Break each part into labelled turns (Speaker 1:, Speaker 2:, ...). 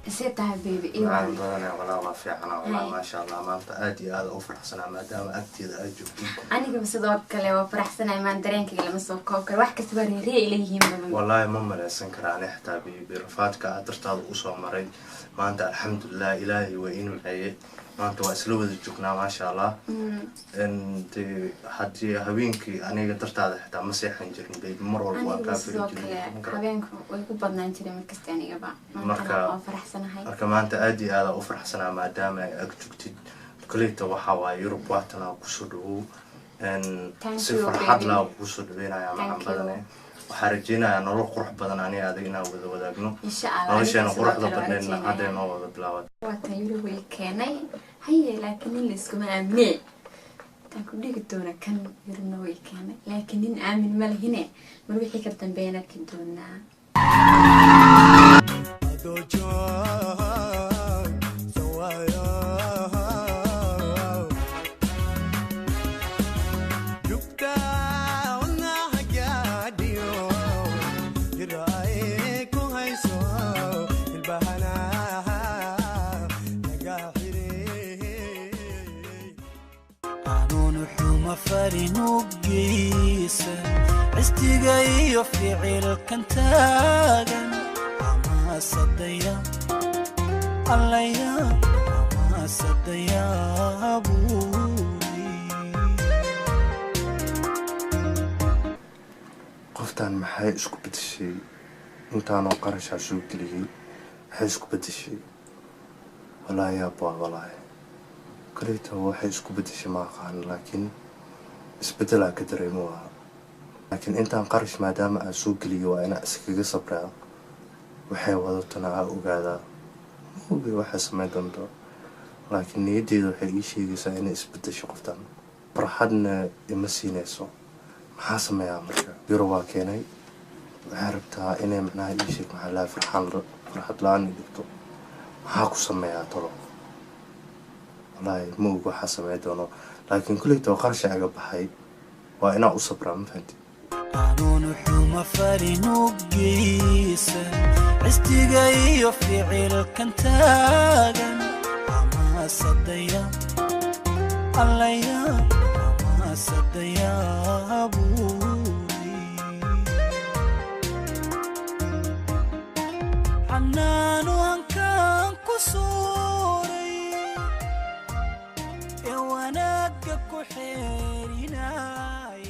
Speaker 1: See tahay, baby?
Speaker 2: Macaan badanee walaa, waa fiicana walaa, maasha Allah. Maanta aad iyo aad u faraxsanaa maadaama agteeda aad joogtid.
Speaker 1: Anigaba sidoo kale waa faraxsanahay. Maan dareenkayga lama soo koob karo, wax kasta waa reeriya ila yihiin.
Speaker 2: Wallaahi ma maleysan karaa ani xitaa, baby, rafaadka aad dartaada usoo maray. Maanta alxamdulilah, Ilaahay waa ii nimceeyey. Maanta waa isla wada joognaa, maasha Allah. De haddii habeenkii aniga dartaada xitaa ma seexan jirin, baby, mar walba waa
Speaker 1: Anigaba
Speaker 2: kaa
Speaker 1: sidoo
Speaker 2: firi
Speaker 1: kale
Speaker 2: jiray.
Speaker 1: Habeenku way ku badnaan jiray markasta anigaba. Maantana waa faraxsanahay.
Speaker 2: Marka maanta aad iyo aada u faraxsanaa maadaama ay ag joogtid. Koleyta waxaa waaye Yurub waatana kusoo dhawow.
Speaker 1: Thank
Speaker 2: Si
Speaker 1: you,
Speaker 2: farxad
Speaker 1: baby.
Speaker 2: laa kusoo dhaweynaya, macaan
Speaker 1: Thank you.
Speaker 2: badane. Waxaa rajeynayaa nolol qurux badan aniga adiga inaan wada wadaagno.
Speaker 1: Insha Allah.
Speaker 2: Nolosheena
Speaker 1: Aniga sidoo
Speaker 2: quruxda
Speaker 1: kale waa
Speaker 2: badneedna
Speaker 1: rajeynaya.
Speaker 2: hadday noo wada bilaabat.
Speaker 1: Waatan Yurub way keenay haye, laakiin nin la iskuma aamine taan ku dhigi doona. Kan Yurubna way keenay, laakiin nin aamin ma lihine. Mar wixii ka dambeeyana arki doonaa.
Speaker 3: Adoo joog sawaayo jugta wadnaha gaadhiyo jiro ay ku hayso ilbahana laga xirey.
Speaker 4: Anuun xuma farinugiisa cistiga iyo ficilkan taagan xamaasadaya allaya xamaasadaya abuuri.
Speaker 2: Qoftan maxay isku bedeshay? Intaanoo qarashaa soo geliyey, maxay isku bedeshay? Walaahi yaab waa walaahi. Kaleyta waxay isku bedeshay ma aqaan, laakiin isbedelaa ka dareemo waa. Laakiin intaan qarash maadaama aan soo geliyey, waa inaa iskaga sabraa. Waxay wadatona aa ogaadaa, ma ogi waxay samayn doonto, laakiin niyaddeeda waxay ii sheegaysaa inay isbedesho qoftan, farxadna ima siinayso. Maxaa sameeyaa marka? Yuro waa keenay, waxay rabtaa inay macnaha ii sheeg maxaa laha farxaan farxad la-aan i dhigto. Maxaa ku sameeyaa tolo? Wallaahi ma og waxaa samey doono, laakiin kulleyta qarasha iga baxay, waa inaa u sabraa. Ma fahanti?
Speaker 4: Anuun xuma farinugiisa cistiga iyo ficilkan taagan xamaasadaya allaya xamaasadaya abuuri xanaanu hankaan ku suuray ee wanaagga ku xeerinayay.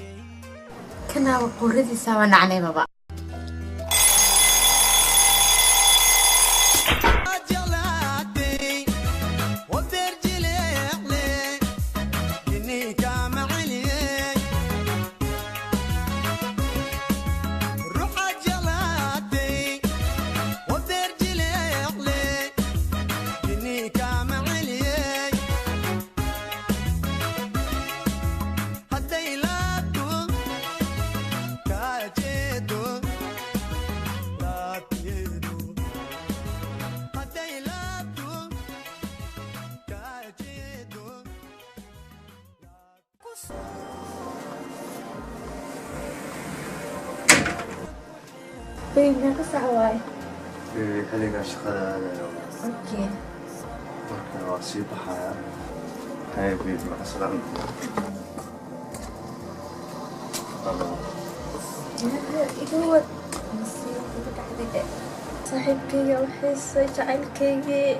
Speaker 1: Kanaaba quuradiisa waa nacnaybaba.
Speaker 3: Jeclaatay oo beer jileecle jininka maceliyey ruuxa jeclaatay oo beer jileecle jininka maceliyey hadday laabto kaa jeedo laabteedu hadday laabto kaa jeedo.
Speaker 1: Baby, meeqa sac waaye?
Speaker 2: Baby, xilligaa shaqada aadayo.
Speaker 1: Okay.
Speaker 2: Marka waa sii baxaya. Hay baby, maca salaam.
Speaker 1: Iga wad masiib igu dhacday. Saaxiibkayga u xiisay jacaylkaygii.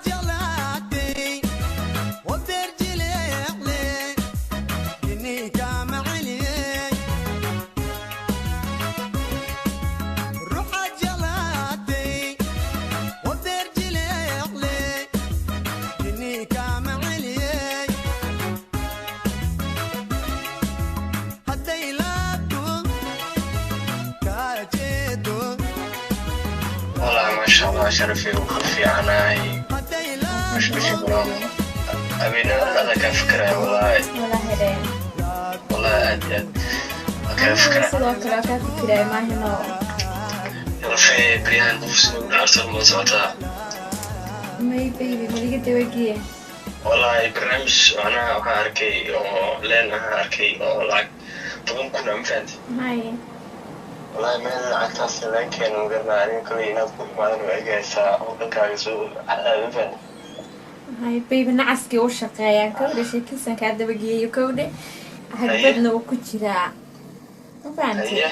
Speaker 3: Jeclaatay oo beer jileecle jininka maceliyey ruuxa jeclaatay oo beer jileecle jininka maceliyey hadday laabto kaa jeedo.
Speaker 5: Walaa, maasha Allah, sharafay uu ka fiicanahay.
Speaker 3: Hadday
Speaker 5: Mashmashi
Speaker 3: laabto
Speaker 5: kulan habeenada adaa kaa fikiraya walaahi.
Speaker 1: Wala hereen.
Speaker 5: Walaahi aad iyo aad waa kaa fikira.
Speaker 1: Sidoo kale waa kaa fikiraya maahino.
Speaker 5: Sharafay, baryahan qof sida ugu dhaarsan ma socotaa?
Speaker 1: May baby, maliga dawagiye.
Speaker 5: Walaahi barnaamij macnaha waxaan arkay oo leen waxaan arkay oo lacag 10,000 ama fahanti.
Speaker 1: Haye.
Speaker 5: Wallaahi meel lacagtaas laga keeno ma garanaa. Aniga koley inaad ku imaadan waa egaysaa oo dhankaaga soo aadan.
Speaker 1: Hay baby, nacaskii u shaqeeyaa kowdhe, sheekiisan kaa dabageeyo kowdhe, hagbadna uu ku jiraa, ma fahamtay?
Speaker 5: Haye.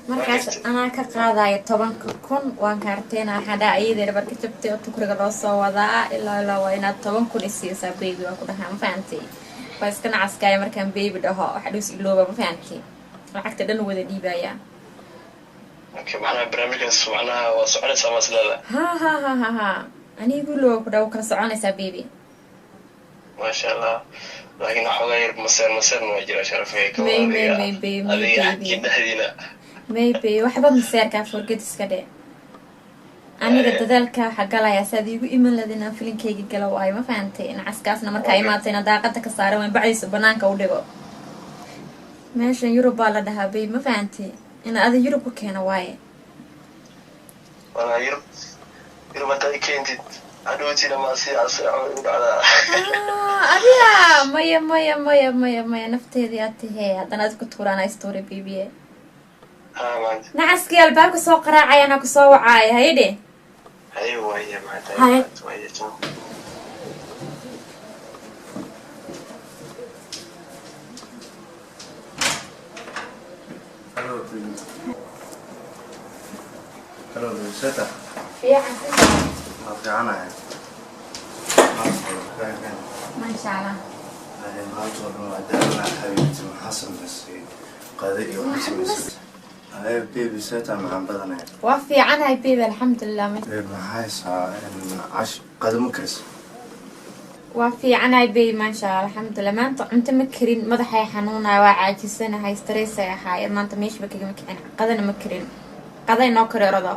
Speaker 1: Markaas anaa ka qaadaya 10,000, waan kaarteena. Waxaa dhaha iyadee dhabarka jabtay oo tukriga loo soo wadaa, ilaa ilaa waa inaad 10,000 isiisaa baby, waa ku dhahaa, ma fahantay? Waa iska nacaskaaya markaan baby dhaho, waxa dhus ilooba, ma fahantay? Lacagta dhan wada dhiibaya.
Speaker 5: Okay, macnaha barnaamijkaas macnaha waa soconaysaa maslada?
Speaker 1: Ha ha ha ha ha, anigu loo ku dhaw kala soconaysaa baby.
Speaker 5: Maasha Allah, laakiin waxoogaa yar maseer maseerna waa jira, sharafay.
Speaker 1: May, may, may, baby, may,
Speaker 5: adiga
Speaker 1: baby.
Speaker 5: Xagkii dhexdiina.
Speaker 1: Maybe waxba maseerkaa forget iska dhe. Aniga dadaalka waxaa galayaa saad iigu iman lahayd inaan filinkayga galo waayo, ma fahantay? Nacaskaasna markaa imaatayna daaqada ka saaran waan bacdiisa banaanka u dhigo. Meeshan Yurub baa la dhahaa babe, ma fahantay? In ada Yurub ku keeno waaye.
Speaker 5: Walaa Yurub, Yurub haddaad i keentid, hadhowtiina maa si camal igu dhacdaa?
Speaker 1: Ah, adiga maya maya maya maya maya, nafteedii aad tahee, haddana ad ku tuuraana story baby.
Speaker 5: Ha maanta.
Speaker 1: Nacaskii albaabka soo qaraacayana ku soo wacaaya, haydhe.
Speaker 5: Haye, waaya maanta.
Speaker 1: Haye.
Speaker 5: Waaya, ciao.
Speaker 2: Hello, baby. Hello, baby. Seta.
Speaker 1: Fiican.
Speaker 2: Waa fiicanahay.
Speaker 1: Maasha Allah.
Speaker 2: Maanta oo dhan waa daalnaa xabiibti. Maxaa samaysay? Qada iyo waxaa samaysay? Haye baby, seta maxaan badanaya?
Speaker 1: Waa fiicanahay baby, alxamdulilah.
Speaker 2: Baby, maxaa haysaa cash qada ma karis?
Speaker 1: Waa fiicanahay baby, maasha Allah, alxamdulilah. Maanta cunto ma karin, madaxay xanuunaya, waa caajisanahay, stress ay ahaayeen maanta, meeshaba kagama kicin, qadana ma karin. Qada inoo kari orado.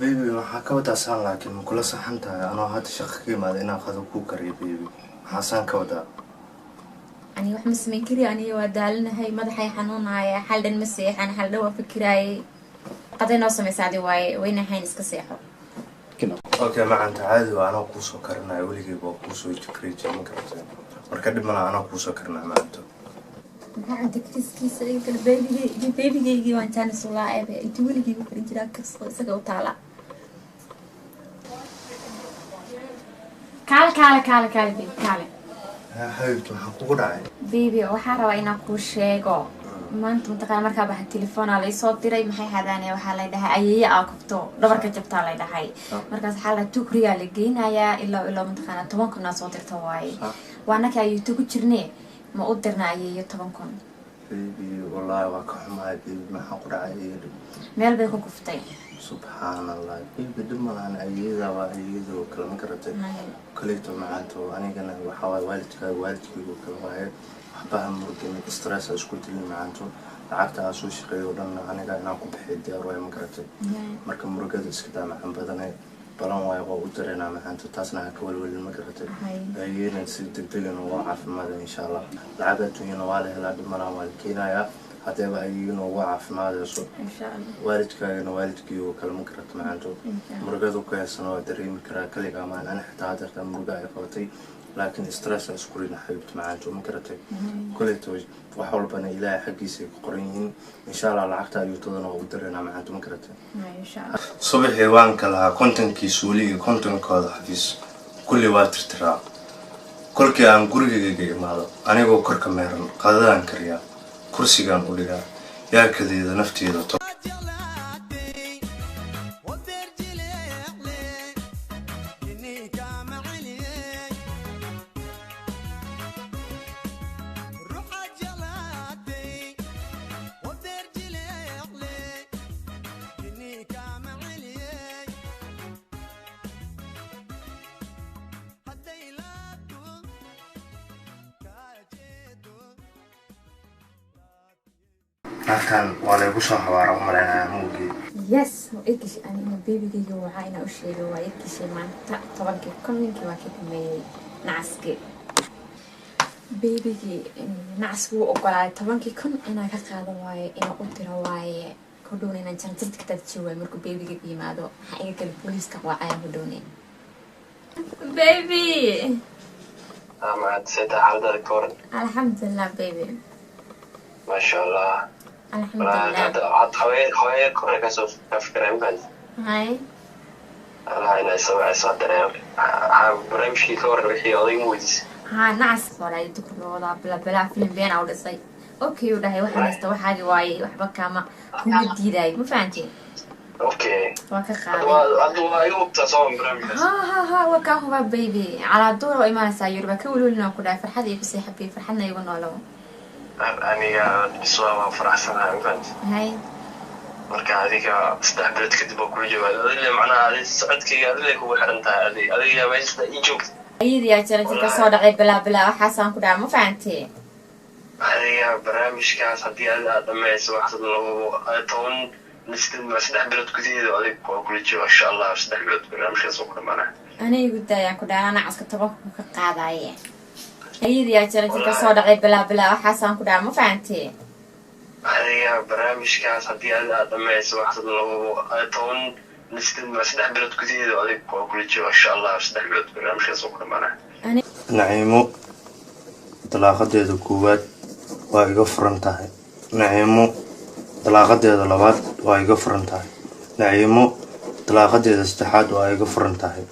Speaker 2: Baby, waxaa ka wadaa saan, laakiin ma kula saxan tahay anoo hadda shaqo ka imaada inaan qado kuu kariyo baby? Maxaa saan ka wadaa?
Speaker 1: Ani wax ma samayn kari, aniga waa daalinahay, madaxay xanuunaya, xal dhan ma seexan, xal dhan waa fikiraayay. Qada inoo samaysa adi waaye, wayna hayn, iska seexo.
Speaker 2: Okay macanta, caadi waa, anoo kuusoo karinayo, weligeyba waa kuusoo jikriy ma garatay? Marka dhib malaha, anoo kuusoo karinayo macanto.
Speaker 1: Maxaa cunta kariskiisa iga kale babygay? Babygaygii waan jaanis ulaa ebe intii weligii u karin jiraa karso, isaga u taala. Kaale kaale kaale kaale baby, kaale.
Speaker 2: Haa xabiibti, maxaa kugu dhacay?
Speaker 1: Baby, waxaa rabaa inaan kuu sheego. Maanta mataqaana markaa baxa telefoona laysoo diray, maxay hadaane, waxaa lay dhahay ayeeye aa kufto, dhabarka jabtaa lay dhahay. Markaas waxaa la tukrigaa la geynayaa, ilaa ilaa mataqaana 10,000 aa soo dirta waaye. Waa naka ayuuto ku jirne, ma u dirna ayeeyo 10,000?
Speaker 2: Baby, wallaahi waa ka xumahay baby. Maxaa ku dhacay ayeeyo?
Speaker 1: Meel bay ku kuftay.
Speaker 2: Subxaan Allah baby, dhib malahan, ayeeyada waa ayeeyada oo kale, ma garatay? Kaleeto macaanto, anigana waxaa waaye waalidkaaga waalidkayga oo kale waaye. Waxba ha murgin, stress ha isku dilin macaanto. Lacagta aa soo shaqeeyo oo dhan aniga inaan ku bixiyo diyaar waaye, ma garatay? Marka murugada iska daa macaan badane, balan waayo, waa u dareynaa macaanto, taasna ha ka welwelin, ma garatay? Ayeedan si degdegana waa caafimaada insha Allah. Lacag adduunyana waa la helaa, dhib malahan, waa la keenayaa haddeeba ayeeyana waa caafimaadayso.
Speaker 1: Insha Allah.
Speaker 2: Waalidkaagana waalidkii oo kale, ma garato macaanto? Murugadu ka heysana waa dareemi karaa, kaligaa maan, ani xitaa hadeertaa muruga ay qabatay, laakiin stress ha isku ridin xabiibti macaanto, ma garatay? Koleyto wax walbana Ilaahay xaggiisa ay ku qoran yihiin insha Allah. Lacagta ayuutadana waa u dareynaa macaanto, ma garatay?
Speaker 1: Insha Allah.
Speaker 2: Subaxii waan ka lahaa 50kii suuli iyo 50kooda xafiis kulli waa tirtiraa. Kolkii aan gurigayga imaado anigoo korka meeran, qadadaan kariyaa, kursigaan u dhigaa, yaa kadeeda nafteeda to.
Speaker 3: Jeclaatay oo beer jileecle ininka maceliyey ruuxa jeclaatay oo beer jileecle ininka maceliyey hadday laabto kaa jeedo.
Speaker 2: Naagtan waa laygu soo habaara u malaynayaa mugii.
Speaker 1: Yes, waa igashay. Anina babygayga waxaa inaa u sheegay, waa igashay maanta 10,000, ninkii waa ka dhameeyey nacaskii. Babygii nacas wuu ogolaaday 10,000 inaan ka qaado waaye, inaan u diro waaye. Ku dhowna inaan janjirta ka daadjiyo waaye markuu babygayga yimaado. Maxaa iga kale, booliiska wacayaan ku dhowne baby.
Speaker 5: Haa macad, seeta xaaladaada ka waran?
Speaker 1: Alxamdulilah baby.
Speaker 5: Maasha Allah.
Speaker 1: Alxamdulilah.
Speaker 5: Hadda haween kore kasoo ka fikiray, ma fahanti?
Speaker 1: Hay.
Speaker 5: Allaha inay soo dareem. Barnaamijkii ka waran, wixii odayga ma weydiisay?
Speaker 1: Haa, nacas walaa dukur loo wadaa bila bilaa filim been aa u dhisay. Okay, uu dhahay, waxaan haysta waxaagi waaye, waxba kaama kuma diidaayo, ma fahanteen?
Speaker 5: Okay.
Speaker 1: Waa ka
Speaker 5: Hadda
Speaker 1: qaaday.
Speaker 5: Hadda waa iga hubtaa soo barnaamijkaas?
Speaker 1: Ha, waa kaa hubaa, baby. Calaa duur oo imaanaysaa Yuruba ka welwelina ku dhahay, farxad iigu seexabay, farxadna igu noolow.
Speaker 5: Aniga biswaa waan faraxsanahay, ma fahanti?
Speaker 1: Hay.
Speaker 5: Marka adiga 3 bilood kadib waa kula joogaa adile, macnaha adi socodkayga adile kugu xiran tahay, adi adiga meesha ii joogta.
Speaker 1: Ayadii aa jira ka soo dhacay bilaa bilaa waxaasaan ku dhahay, ma fahantee?
Speaker 5: Adiga barnaamijkaas haddii adi aad dhamayso wax labo toban 3 bilood gudaheeda, adig waa kula jooga insha Allah. 3 bilood barnaamijkaas oo ku dhamaanaya.
Speaker 1: Aniga daayaan ku dhahay, nacaska 10-ka ku ka qaadaye. Ayadii aa jira ka soo dhacay bilaa bilaa waxaasaan ku dhahay, ma fahantee?
Speaker 5: Adiga barnaamijkaas haddii adi aad dhamayso wax labo toban 3 bilood gudaheeda, adig waa kula jooga insha Allah. 3 bilood barnaamijkaas oo ku dhamaanaya.
Speaker 2: Naciimo dalaaqadeeda koowaad waa iga furan tahay. Naciimo dalaaqadeeda labaad waa iga furan tahay. Naciimo dalaaqadeeda saddexaad waa iga furan tahay.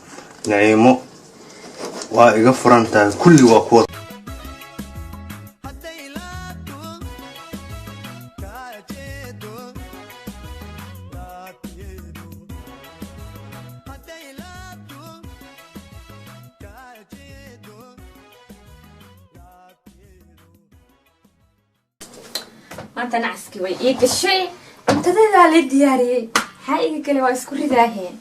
Speaker 2: Naciimo waa iga furan tahay, kulli waa kuwa.
Speaker 3: Hadday laabto kaa jeedo laabteedu, hadday laabto kaa jeedo laabteedu.
Speaker 1: Maanta nacaskii way ii gashay, cuntadeedaa la diyaariyey. Maxaa iga galay? Waa isku ridaaheen.